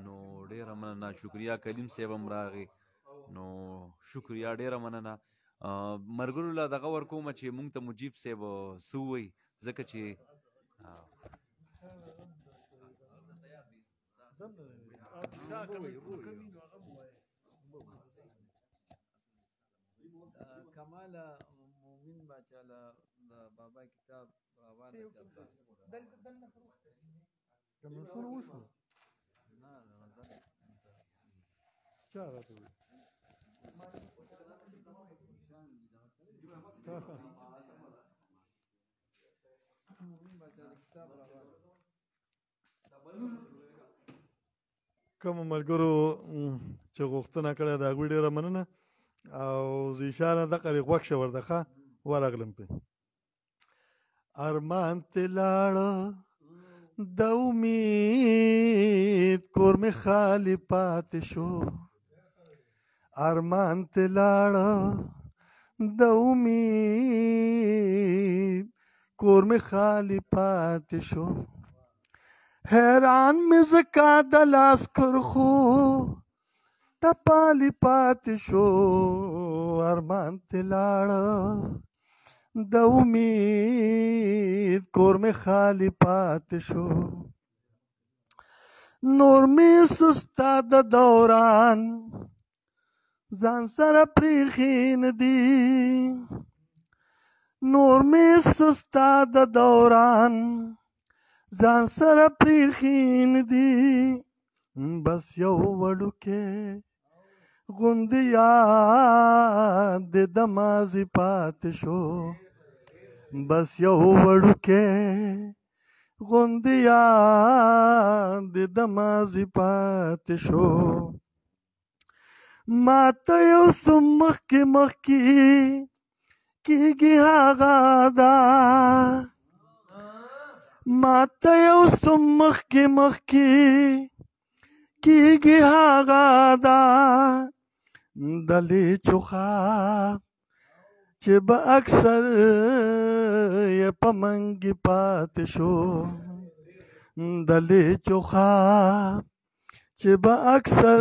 نو ډېره مننه، شکریا. کلیم صاحب هم راغی، نو شکریا ډېره مننه. ملګرو له دغه ورکوم چې مونږ ته مجیب صاحب څه ووایي، ځکه چې کماله مومن باچا له د بابا کتاب راواله چاته کمنټسونه وشو نه چا راته وویل؟ مومن باچا له کتاب راواله. کوم ملګرو چې غوښتنه کړې د هغوی ډېره مننه، او ذیشانه دقه لرې غوږ شه ورته ښه ورغلم پې. ارمان ته لاړه د امید کور مې خالي پاتې شو، ارمان ته لاړه د امید کور مې خالي پاتې شو، حیران مې ځکه د لاس کرښو ټپالي پاتې شو، ارمان ته لاړه د امید کور مې خالي پاتې شو، نور مې سستا د دوران ځان سره پریښي نه دي، نور مې سستا د دوران ځان سره پریښین دي، بس یو وړوکی غوندې یاد د ماضي پاتې شو، بس یو وړوکی غوندې یاد د ماضي پاتې شو. ما ته یو څه مخکې مخکې کېږي هغه ده، ما ته یو څه مخکې مخکې کېږي هغه ده، د لیچو خواب چې به اکثر یې په منګي پاتې شو، د لیچو خواب چې به اکثر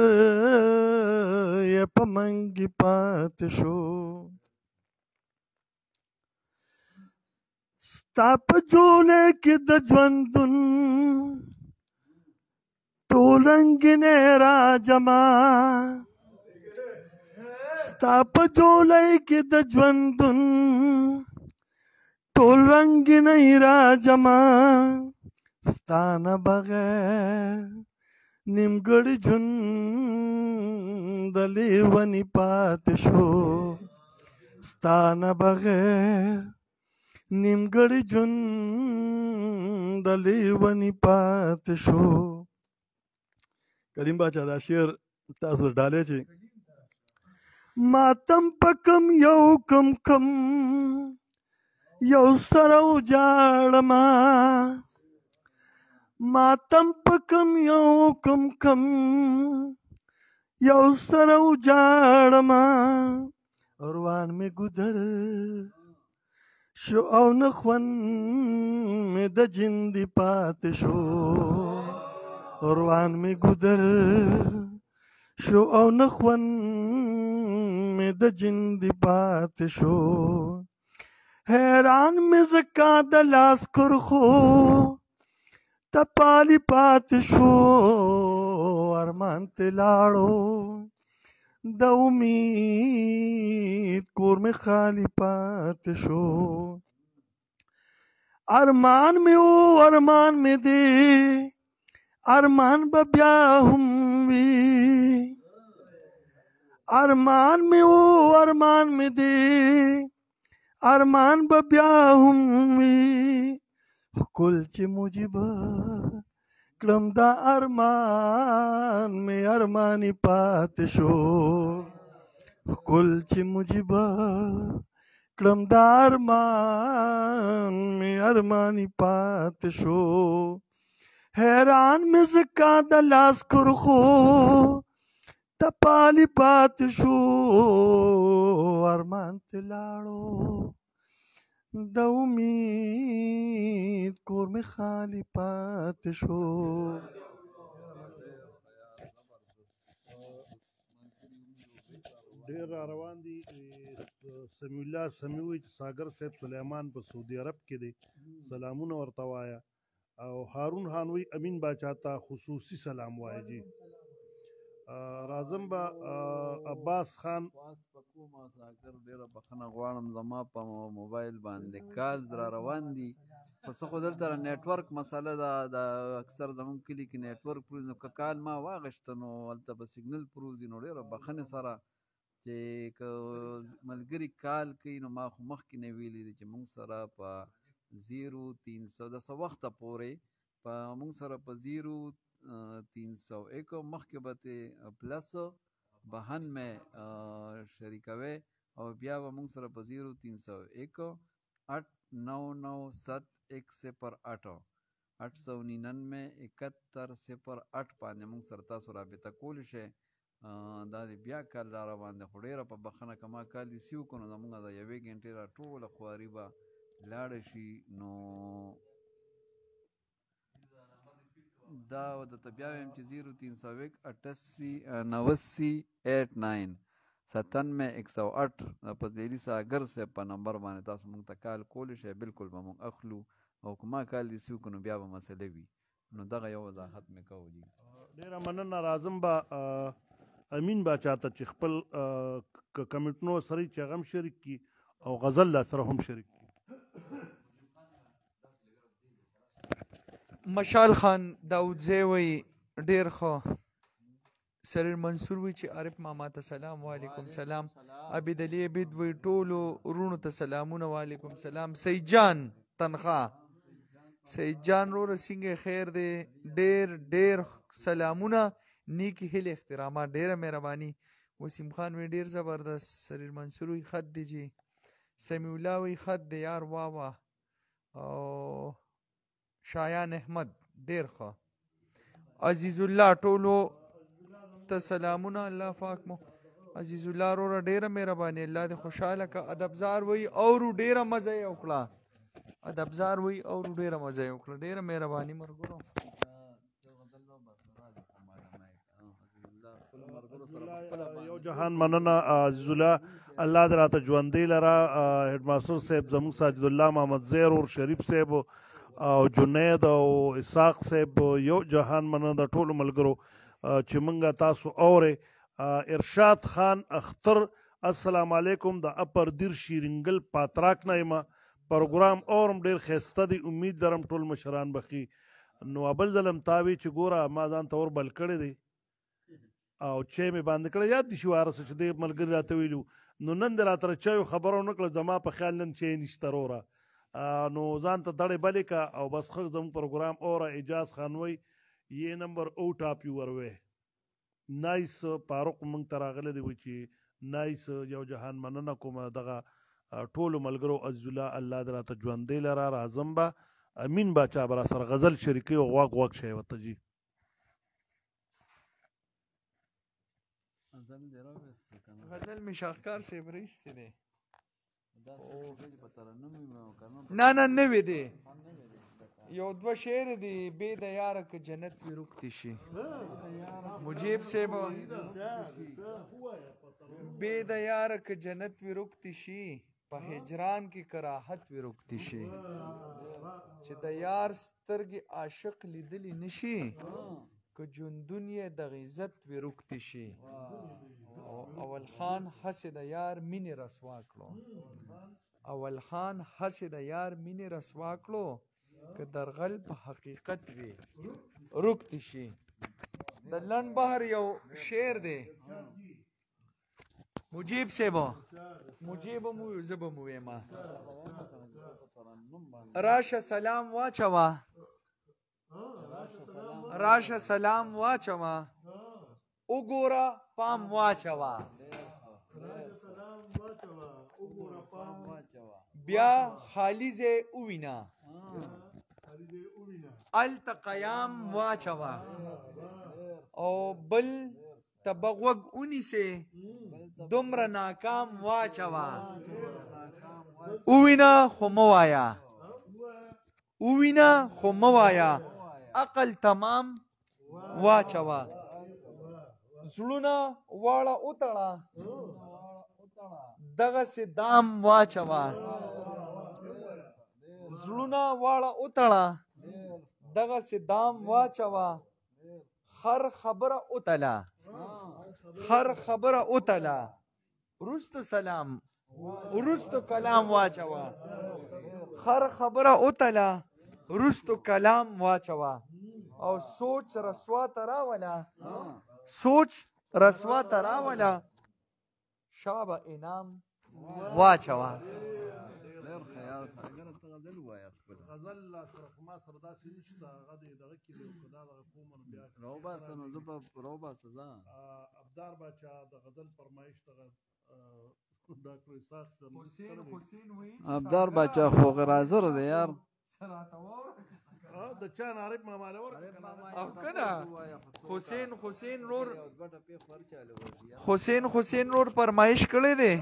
یې په منګي پاتې شو. ستا په جوله کې د ژوندون ټول رنګینې راجمع، ستا په جولۍ کې د ژوندون ټول رنګینې راجمع، ستا نه بغیر نیمګړی ژوند د لیوني پاتې شو، ستا نه بغیر نیمګړی ژوند د لیوني پاتې شو. کریم باچا دا شعر تاسو ډالې چې ماتم پکم یو کم کم یو سره وجاړما، ماتم پکم یو کم کم یو سره وجاړما، روان مې ګذر شو او نه خوند مې د جندي پاتې شو، روان مې ګذر شو او نه خوند مې د جندي پاتې شو. حیران مې ځکه د لاس کرښو ته پالي پاتې شو، ارمان ته لاړو د امید کور مې خالی پاتې شو. ارمان مې و ارمان مې دی، ارمان به بیا هم وي، ارمان مې و ارمان مې دی، ارمان به بیا هم وي، ښکل چې مجیبه کړم دا ارمان مې ارماني پاتې شو، ښکل چې مجیبه کړم دا ارمان مې ارماني پاتې شو. حیران مې ځکه د لاس کرښو ته پالي پاتې شو، ارمان ته لاړو د امید کور مې خالی پاتې شو. ډیر را روان دي. سمیع الله سمیع وایي چې ساګر صاحب سلیمان په سعودي عرب کې دی، سلامونه ورته وایه. او هارون خان وایي امین باچا ته خصوصي سلام وایه جی. راځم به عباس خان خواست په کومه ساګر، ډېره بخښنه غواړم، زما په موبایل باندې کالز را روان دي، خو څه خو دلته نیټورک مسله ده، د اکثر زموږ کلي کې نیټورک پروځي، نو که کال ما واغېسته نو هلته به سیګنل پروځي، نو ډېره بخښنې سره چې که ملګري کال کوي نو ما خو مخکې نه ویلي دي چې موږ سره په 0300 د څه وخته پورې په موږ سره په 0301 مخکې به ترې پلس بهن مې شریکوي، او بیا به موږ سره په 0301 8 9 9 7 1 0 8 899 71 0 8 باندې موږ سره تاسو رابطه کولی شئ. دا دی بیا کال را روان دی، خو ډېره په بخښنه که ما کال ریسیو کړو نو زموږ د یوې ګنټې را ټوله خواري به لاړه شي. نو دا درته بیا وایم چې 0301 88 89 8 9 97 108 د فضلي ساګر صاحب په نمبر باندې تاسو موږ ته کال کولی شئ، بالکل به موږ اخلو، او که ما کال ریسیو کړو نو بیا به مسله وي. نو دغه یو وضاحت مې کوو جی. ډېره مننه. راځم به امین باچا ته چې خپل کمنټونو سره چې هغه هم شریک کړي او غزل لا سره هم شریک کړي. مشال خان داودزی وایي ډېر ښه. سریر منصور وایي چې عارف ماما ته سلام. وعلیکم سلام. عابد علي عابد وایي ټولو وروڼو ته سلامونه. وعلیکم سلام. سید جان تنخوا، سید جان وروره څنګه خیر دی؟ ډېر ډېر سلامونه، نیکې هیلې، احترامات، ډېره مهرباني. وسیم خان وایي ډېر زبردست. سریر منصور وایي خط دی جی. سمیع الله وایي خط دی یار، واه واه. او شایان احمد ډېر ښه. عزیز الله ټولو ته سلامونه، الله پاک مو. عزیز الله وروره ډېره مهرباني، الله دې خوشحاله که. ادبزار وایي اورو ډېره مزه یې وکړه. ادبزار وایي اورو ډېره مزه یې وکړه. ډېره مهرباني ملګرو. یو جهان مننه عزیز الله، الله دې راته ژوندی لره. هډ ماستر صاحب زموږ ساجد الله محمد زیر اور شریف صاحب او جنید او اسحاق صاحب، یو جهان مننه د ټولو ملګرو چې مونږه تاسو اورې. ارشاد خان اختر، السلام علیکم، د اپر دیر شیرنګل پاتراک نه یم، پروګرام اورم، ډیر ښایسته دی، امید لرم ټول مشران بخي. نو ابل ځل هم تا وی چې ګوره ما ځان ته اور بل کړی دی او چای مې باندې کړی، یاد دي شي وارث چې دې ملګري راته ویلي، نو نن دې راته چایو خبره ونه کړه، زما په خیال نن چای نشته وروره. نو ځان ته دړې بلې که او بس ښه زموږ پروګرام اوره. اعجاز خان وایي یې نمبر او ټاپ یو وروې نایس. فاروق مونږ ته راغلی دی وایي چې نایس. یو جهان مننه کوم دغه ټولو ملګرو. عزیز الله، الله دې راته ژوندی لره. راځم به امین باچا به راسره غزل شریکوي او غوږ غوږ شی ورته جي. غزل مې شاهکار صاحب راایستی دی. نه نه نوی دی، یو دوه شعر دی. بې د یاره که جنت وي رکتی شي. مجیب صاحب، بې د یاره که جنت وي رکتی شي، په هجران کې کراهت وي رکتی شي. چې د یار سترګې عاشق لیدلی نشي، که ژوندون یې د عزت وي رکتی شي. او اول خان هسې د یار مینې رسوا کړو، اول خان هسې د یار مینې رسوا کړو، که درغل په حقیقت وي رکتی شي. د لنډ بحر یو شعر دی مجیب صاحب، مجیب مو زه به مو وایم. راشه سلام واچوه، راشه سلام واچوه، وګوره پام واچوه، بیا خالی ځای ووینه، هلته قیام واچوه، او بل ته به غوږ ونیسې دومره ناکام واچوه. ووینه خو مه وایه، ووینه خو مه وایه، عقل تمام واچوه. زړونه واړه وتړه، دغسې دام واچوه. زړونه واړه وتړه، دغسې دام واچوه. خر خبره وتله، خر خبره وتله، وروسته سلام وروسته کلام واچوه. خر خبره وتله، وروسته کلام واچوه. او سوچ رسوا ته راوله، سوچ رسوا ته راوله، شابه انعام واچوه. غزل لا سره خو ما سره داسې نشته، هغه دی دغه کې دی، که دا دغه کوم نو بیا راوباسه، نو زه به راوباسه ځه. ابدار باچا د غزل فرمایش دغه ډاکټر اسحاق حسین حسین وایي ابدار باچا خو غرازر دی یار. د چا نه عارف ماما له ورکړه او کنه حسین حسین رور، حسین حسین رور فرمایش کړی دی.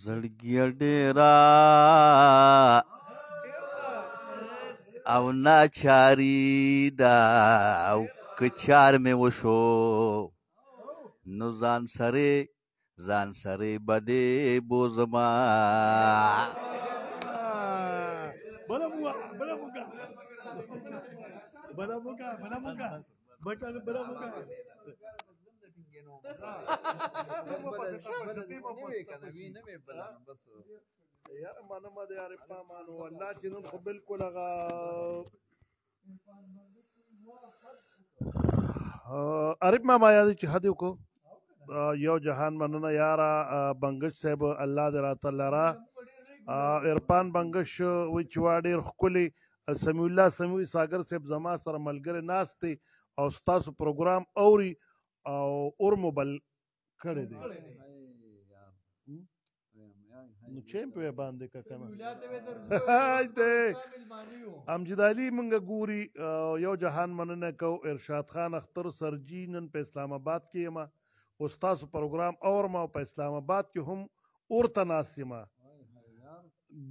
زړګی ډیرا او ناچاری دا، او که چار مې وشو نو ځان سره ځان سره بدې بوزما. بله موږه، بله موږه، بله موږه، بله موږه. یاره منم د عارف مانو الله چې نن خو بالکل هغه عارف ماما یاد چې حد وکړو. یو جهان مننه یاره بنگش صاحب، الله دې راته لره. عرفان بنگش وی چې وا ډېر ښکلی. سمیع الله سمیع ساګر صاحب زما سره ملګری ناست دی او ستاسو پروګرام اوري او اور مو بل کړی دی. نو چیم په باندې کنه دی امجد علي مونږ ګوري. یو جهان مننه کو. ارشاد خان اختر سرجی نن په اسلام آباد کې یم، خو ستاسو پروګرام اورم او په اسلام آباد کې هم اورته ناست یم،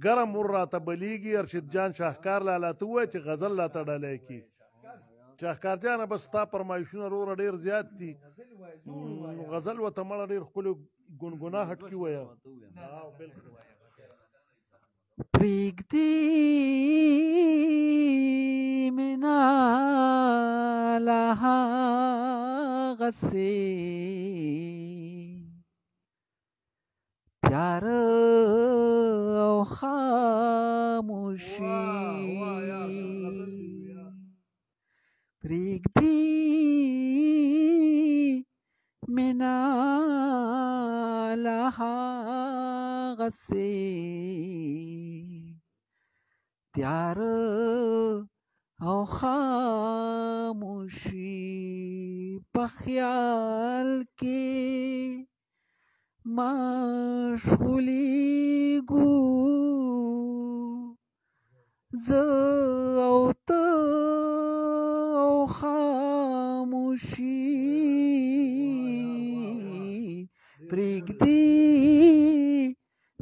ګرم اور راته بلیږي. ارشد جان شاهکار لالا ته ووایه چې غزل راته ډالۍ کړي. شاهکار جانه بس ستا فرمایشونه وروره ډېر زیات دي، غزل ورته مړه ډېر ښکلې ګنګناهټ کې ووایه. پرېږدي مې نه له هغسې تیاره او خاموشي، پرېږدي مې نه له هغسې تیاره او خاموشي، په خیال کې مشغولیږو زه او ته او خاموشي، پرېږدي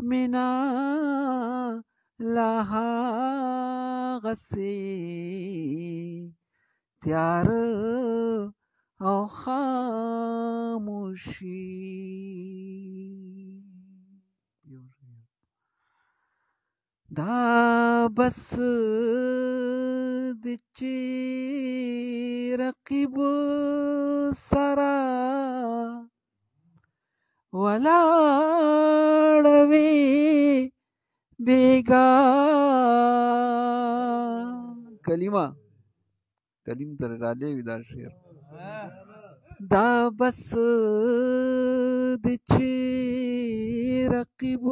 مې نه له هغسې تیاره او خاموشي. دا بس د چې رقیب سره ولاړوي بیګا. کلمه کلیم تر ډالې وي دا شعر. دا بس د چې رقیب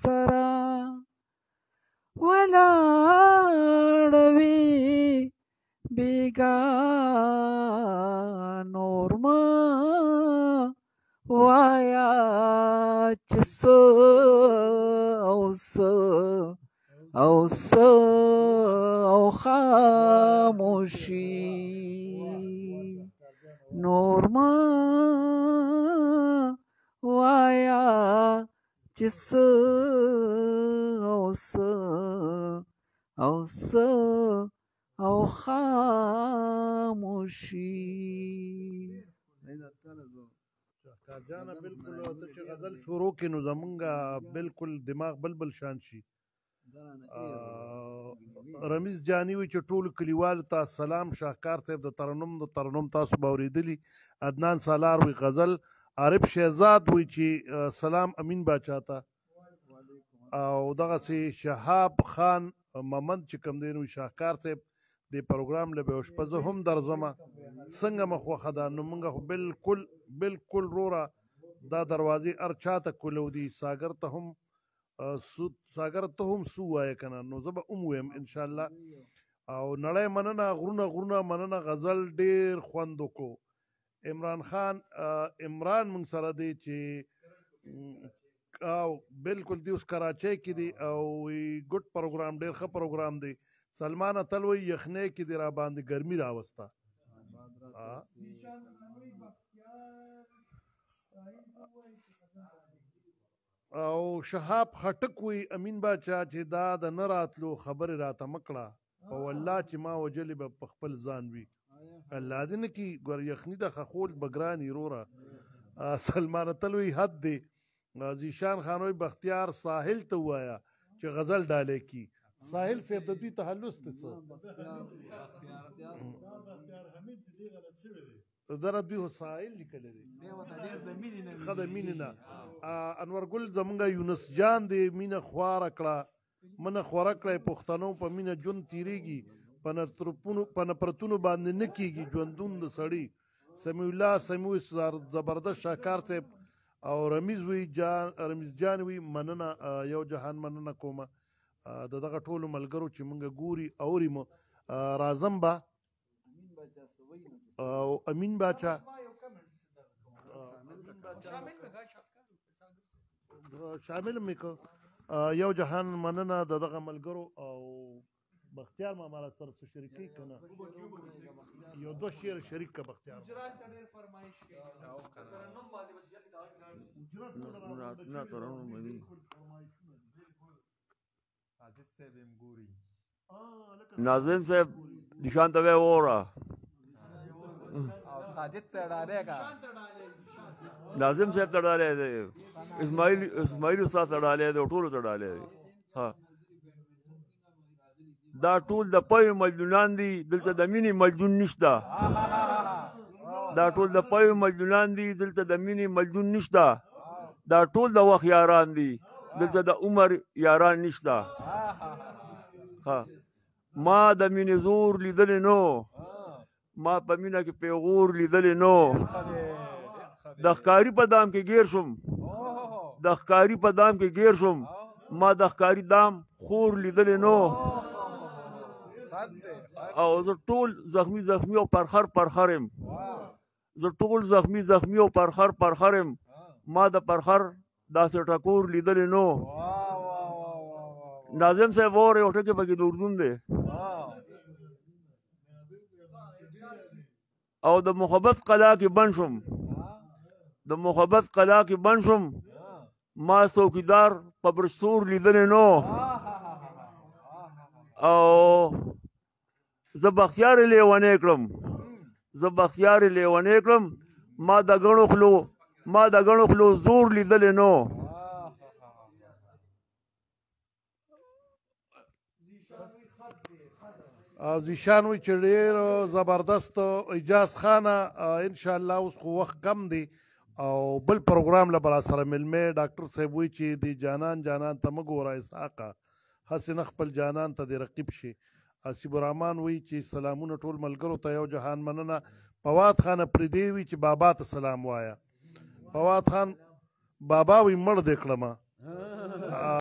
سره ولاړوي بیګا، نور ما وایا چې څه او څه او څه او خاموشي، نور ما وایا چې څه او څه او څه او خاموشي. جانه بالکل ته چې غزل شروع کړې نو زمونږ بالکل دماغ بل بل شان شي. رمیز جانی وی چې ټول کلیوالو ته سلام. شاهکار صاحب د ترنم د ترنم تاسو به اورېدلي. عدنان سالار وی غزل. عارف شهزاد وی چې سلام امین باچا ته. او دغسې شهاب خان ممند چې کوم دی نو شاهکار صاحب دې پروګرام له به یوه شپه زه هم درځمه، څنګه مو خوښه ده؟ نو موږ خو بالکل بالکل وروره دا دروازې هر چا ته کولو دي. ساګر ته هم ساګر ته هم سو وایه که نه، نو زه به هم ووایم انشاءالله. او نړۍ مننه، غرونه غرونه مننه، غزل ډېر خوند وکړو. عمران خان عمران موږ سره دی چې او بالکل دی اوس کراچۍ کې دی او ګډ پروګرام ډېر ښه پروګرام دی. سلمان اتل وایي یخنۍ کې دې را باندې ګرمي راوسته. او شهاب خټک وایي امین باچا چې دا د نه راتلو خبرې راته مه کړه، او الله چې ما وژلې به په خپل ځان وي. الله دې نه کړي، ګوره یخني ده، خخول به ګران وي وروره. سلمان اتل وایي حد دی. ذیشان خان وایي بختیار ساحل ته ووایه چې غزل ډالۍ کړي. ساحل صاحب د دوی تخلص دی څه؟ دره دوی خو ساحل لیکلی دی، ښه د مینې نه. انور ګل زمونږ یونس جان دی، مینه خواره کړه، منه خوره کړه، پښتنو په مینه ژوند تیریږي، په نفرتونو باندې نه کیږي ژوندون د سړي. سمیع الله سمیع زبردست شاکار صاحب او رمیز وی جان، رمیز جان وی مننه، یو جهان مننه کومه د دغه ټولو ملګرو چې مونږ ګوري اوري مو. راځم به او امین باچا شامل مې که. یو جهان مننه د دغه ملګرو. او بختیار ماما را سره څه شریکي که نه؟ یو دوه شعر شریک که بختیار. نه ترنم دی. ناظم صاحب نشان ته وره او ساجد ته ډالۍ کا، ناظم صاحب ته ډالۍ دی، اسماعیل استاد ته ډالۍ دی، ټولو ته ډالۍ دی. ها دا ټول د پوی مجنونان دي، دلته د مینې مجنون نشته. دا ټول د پوی مجنونان دي، دلته د مینې مجنون نشته. دا ټول د وخت یاران دي، دلته د عمر یاران نشته. ها ما د مینې زور لیدلی نو، ما په مینه کې پیغور لیدلی نو، د ښکاري په دام کې ګیر شوم، د ښکاري په دام کې ګیر شوم، ما د ښکاري دام خور لیدلی نو. او زه ټول زخمی زخمی او پرخر پرخر یم، زه ټول زخمی زخمی او پرخر پرخر یم، ما د پرخر داسې ټکور لیدلی نو. ناظم صاحب وره یو ټکی پکې د اردن دی. او د محبت قلا کې بند شوم، د محبت قلا کې بند شوم، ما څوکیدار په برستور لیدلی نو. او زه بختیار لیونی کړم، زه بختیار لیونی کړم، ما د ګڼو خلو، ما د ګڼو خلو زور لیدلی نو. ذیشان وی چې ډېر زبردست اجاز خانه. ان شاء الله اوس خو وخت کم دی او بل پروګرام له به سره ملمه. ډاکټر صاحب وی چې د جانان جانان ته مه ګوره اسحاقه، هسې نه خپل جانان ته دې رقیب شي. حسیب الرحمن وی چې سلامونه ټول ملګرو ته، یو جهان مننه. فواد خان اپریدی وی چې بابا ته سلام وایا. فواد خان بابا وی مړ دې کړم.